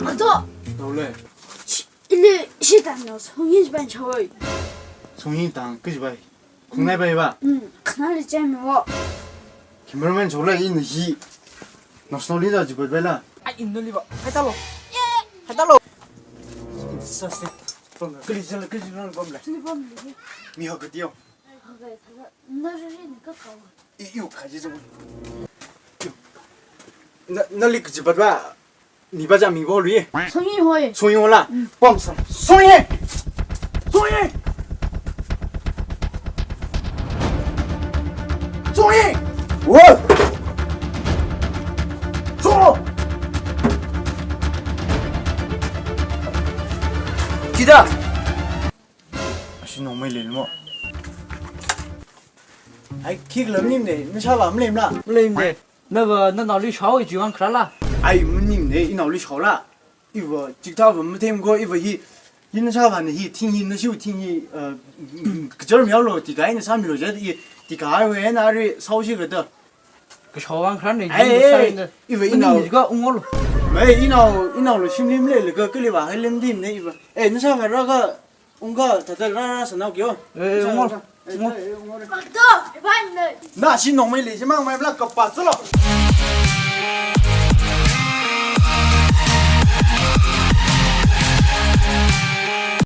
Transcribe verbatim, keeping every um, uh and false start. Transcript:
Kado. Dao le. Shi, ili shi tangna Songyin ban chawai. Songyin tang kaji bai. Khungnai bai ba. Hmm, khanali chai mi wo. Cameraman chawla ina hi. National leader ji bai la. Ai, ina li ba. Hai ta lo. Hai ta lo. Sa se. Pang kali jala kali jala pang le. Sini pang le. Mi ha ka tio. Ha ka, ha ka. Na ri ri ni ka ka. I, yu ka ji zong. Na, na li ka ji ba ba. Ni ba ja mi bo lui. Songyin hoi. Songyin la. Pom sa. Songyin. Songyin. Songyin. Wo. So. Jida. Ashi nongmei lei mo. Ai, khikhala maning ne, nashāva maning la? Maning ne. Nava, nanaoli shao i jiwang khala la? Ai, maning ne, inaoli shao la. Iva, chikathā va mathei ko, iva hi, hi nashāva na hi, thing hi, nashiu thing hi, uh, kajar miao lo, tika ina sāmi lo je, i, tika ai we, na ri, shao shi kata. Kashao vang khala ne, ai, ai, ai, iva maning inao. Ji ka ungol. Mai, inao, inao lo shim lim le, le ka, kali va, hai lim dim ne, iva. Eh, nashāva ra ka, Ungka, tata rara sanao kyo. Eh, eh, ungol. Eh, ungol. Eh, ungol. Kado, ibai ne. Na shi nongmei lei, shi mang mai mla kapa tsalo.